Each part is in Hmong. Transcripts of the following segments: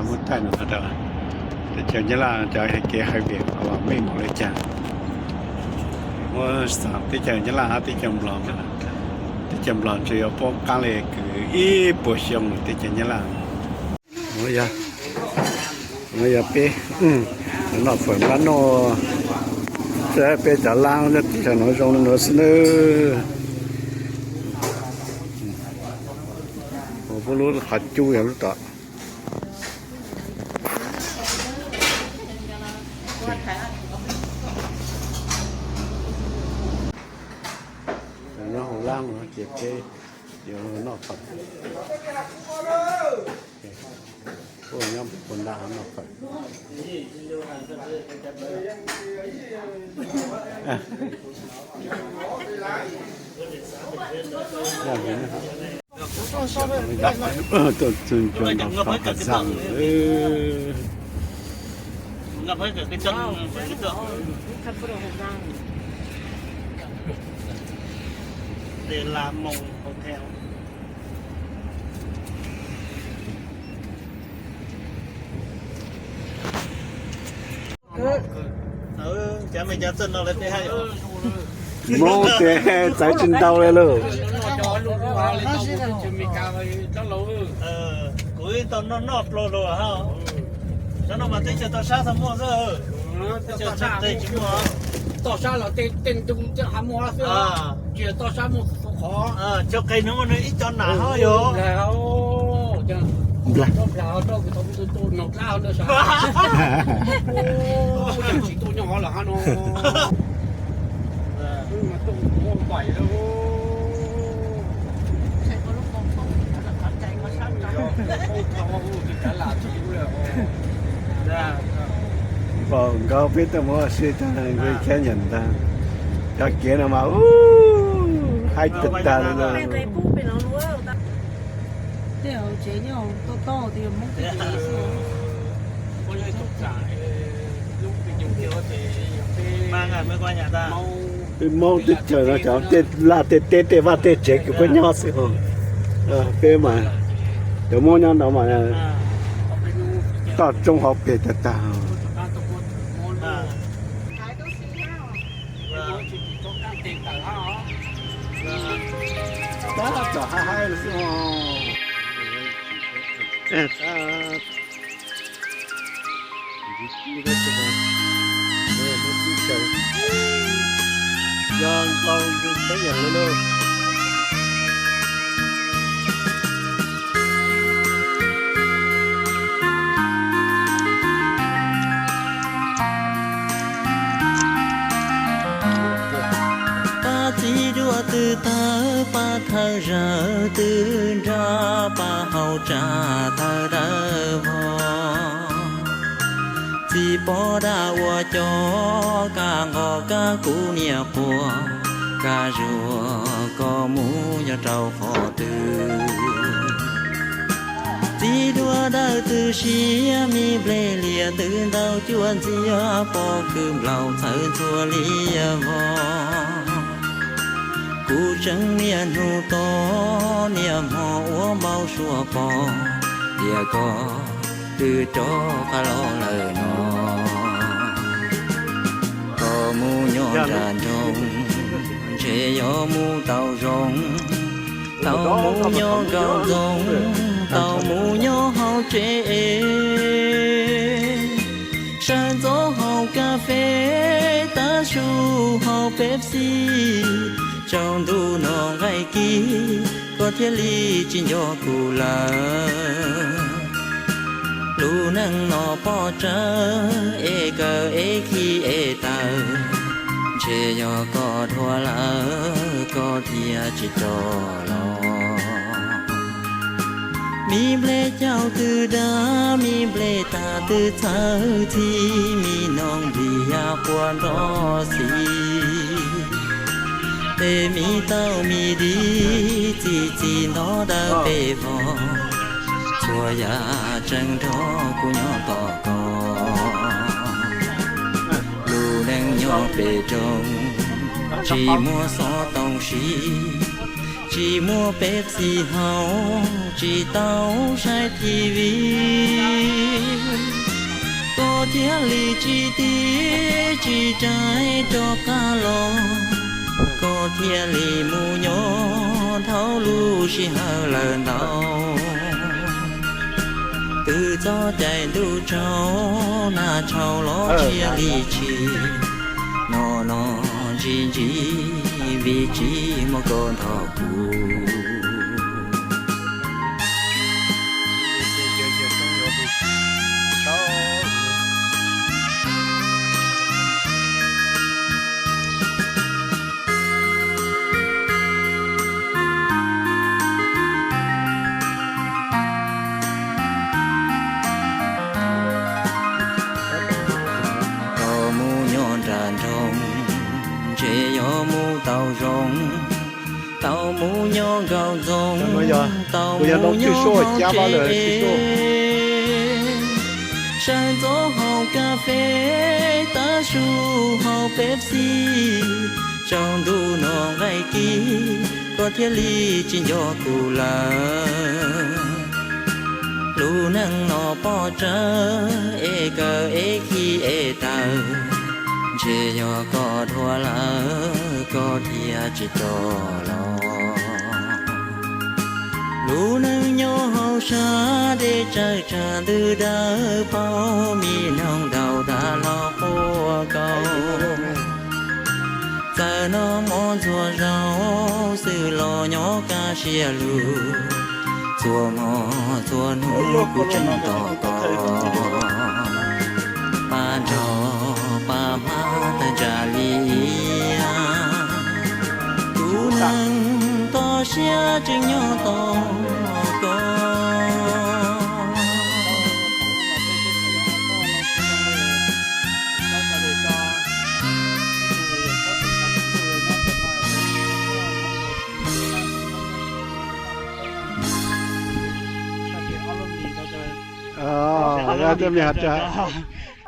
Muab taij no rau teb chaws Nyab Laj cov kev hais vias vam meej npaum li cas. Muab xam teb chaws Nyab Laj hab teb chaws Nplog mas, teb chaws Nplog ntshe yuav poob qaab le kws ib puas xyoo teb chaws Nyab Laj. Yog peb noj fawm nplaj noj, peb cov laab nyob tim sab nuav zoo le nuav xwb nawb. Puab lub qhov cub yog lub tom. Nyob hauv lab no ces peb yuav noj fawm. Puab nyob puag nram noj fawm. Tuaj txug cua ntaus fawm has zaj. Moob tes txawv tsis ntau le lauj. Kuv tau noj noj dlua lawm hab. Cov no mas teb chaws toj sab tau muaj xwb. Toj sab los tej ntoo tej hav muaj xwb, tsis yog toj sab muaj qhov. Cov qe no nws ib co nam hab yog. Nplag, nplag rau kuv tau tu tu noj dlab ntawd sab. Tsis tu nyob hov lawm hab no. Pom nkauj peb tuaj muab ua si tag, nkauj khab nyiam ntag. Cov kev no mas ub, haib tag tag li. Peb Moob teb chaws no cov tej laj tej teb tej vaj tej tsev kws puab nyob xwb os. Peb mas cov Moob nyob no mas toj roob hauv pes tag tag. Tab tom haib haib xwb os. Yog nkaus peb yam li lauj. Pab txiv duaj twg tawg, pab thawj zawg twg nrog, pab hauv tsa thawj dawb vog. Txiv pov dab ua cov, kab nqos kab kub niam quas, kab zuag koj mus nyob rau qhov twg. Txiv duaj dawb twg siab, me nplej lias twg ntau cuaj ntxiab, pob kws nplaum txhawv ntxhua liab vog. Kuv tseem niaj hnub tos niaj hmo ua npau suav pom tias koj twb rov qab los lawm no. Koj mus nyob nram nroog, ntshe yuav mus tau zoo, tau mus nyob nkaum ntxoov, tau mus nyob hauv tsev es. Sawv ntxov haus kas fes, tav su haus Pepsi, tsaus ntuj noj nqaij kib, koj thiaj li tsis nco kuv lawm. Lub neej no pob tsawg, es kawg es khib es tawv, ntshe yog koj dhuav lawm koj thiaj tsis rov los. Me nplej caug twg dab, me nplej tag twg txhawj txhij, me noog nplig ya quas nrov xis. Tej me tauj me di, txi txiv ntov dawb pes vog, txhua yam tseem nrog kuv nyob tos koj. Lub neej nyob pem rooj, tsis muaj xov tooj siv, tsis muaj Pepsi haus, tsis tau saib T V. Thiaj li tsis tib tsis rais rov qab los, koj thiaj li mus nyob dhau lub sij hawm lawm ntau. Twb txog caij ntuj tsaus, nag tshau los thiaj li tshis, no no ntsis ntsis, vim tsis muaj koj nrog kuv. Tau mus nyob nram nroog, ntshe yuav mus tau zoo, tau mus nyob nkaum ntxoov, tau mus nyob tsev, sawv ntxov haus kas fes, tav su haus Pepsi, tsaus ntuj no nqaij kis, koj thiaj li tsis nco kuv lawm. Lub neej no pov tsawg, es kawg es khi es tawg, ntshe yog koj dhuav lawm, koj thiaj tsis rov los. Lub neej nyob hauv sab dej tsawg tsag, ntws daws paub mi noog ntaus tas los quaj kaus. Txawm noj mov ntxuag zaus, xwb los nyob kaj siab lug, txhua hmo txhua hnub kuv tseem tos koj. Pab nrog pab hmab tag ntsa li iab, kuv neeg toj siab tseem nyob tos koj. Tej me has tas,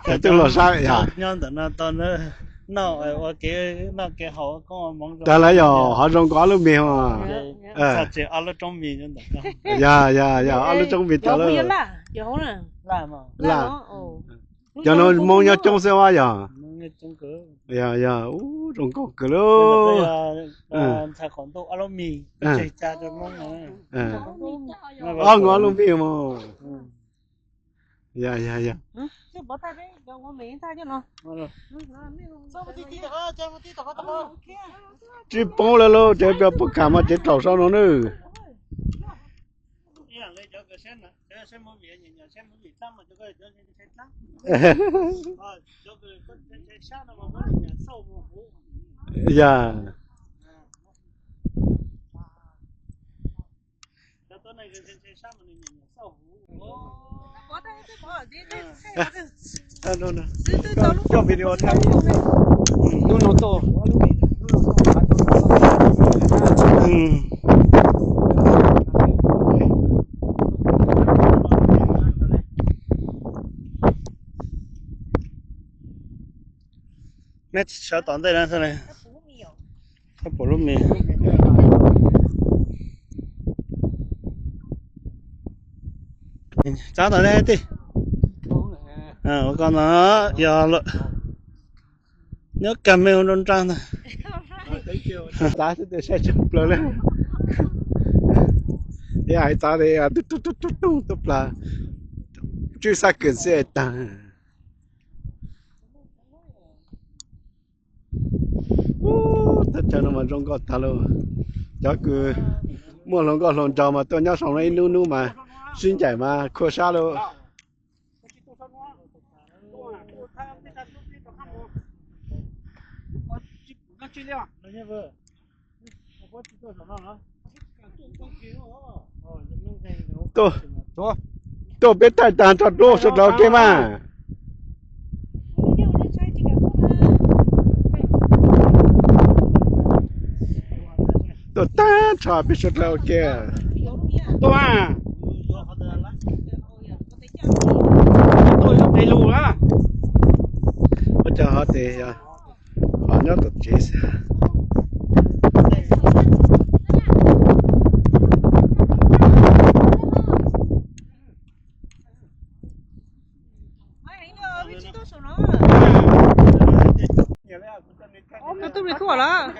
cov tub hluas sab yog nyob ntawm no tau noj ua kev noj kev haus koob hmoov. Tas lawm yog ho zoo nkaus ob lub mis. Txog tsev ob lub roob mis ntawm ko. Yog yog yog ob lub roob mis tas lawm. Laj, cov no Hmoob nyob coob xwb os yog. Yog yog, ub, zoo nkauj kawg lauj. Ntxhais qaum ntuj ob lub mis tseg ca rau Hmoob. Ob nkaus ob lub mis mog. Yog yog yog. Tsis poob lawm lauj, tsev pog puag kam mas tsev tlaus saum no nawb. Yog. Coj video thaij hnub no tuaj. Neb sawv tom ntej na, thaj pum lub mis. Txav tom ntej tij. Ua ko no yog nyob kag me ua nroo nrag ntag. Txav xwb tias saib tsawg plaws li. Yog hais txav tias tub tub tub tub tub plaws. Tswj xab kws xwb tag. Ub, teb chaws no mas zoo nkauj tag lauj. Cov kws muaj hluas nkauj hluas nraug mas tuaj nyob saum no ib hnub hnub mas sib ncaim mas khuaj sab lauj. Tuaj, tuaj peb thaij tag tso dluab suav dlawg ua ke mas. Tuaj tag nrho peb suav dlawg ua ke. Tuaj mas. Tuaj yuav qis lus na. Ua cas ho tes yog ho nyob tom tsev xwb. Koj tub li thuaj los?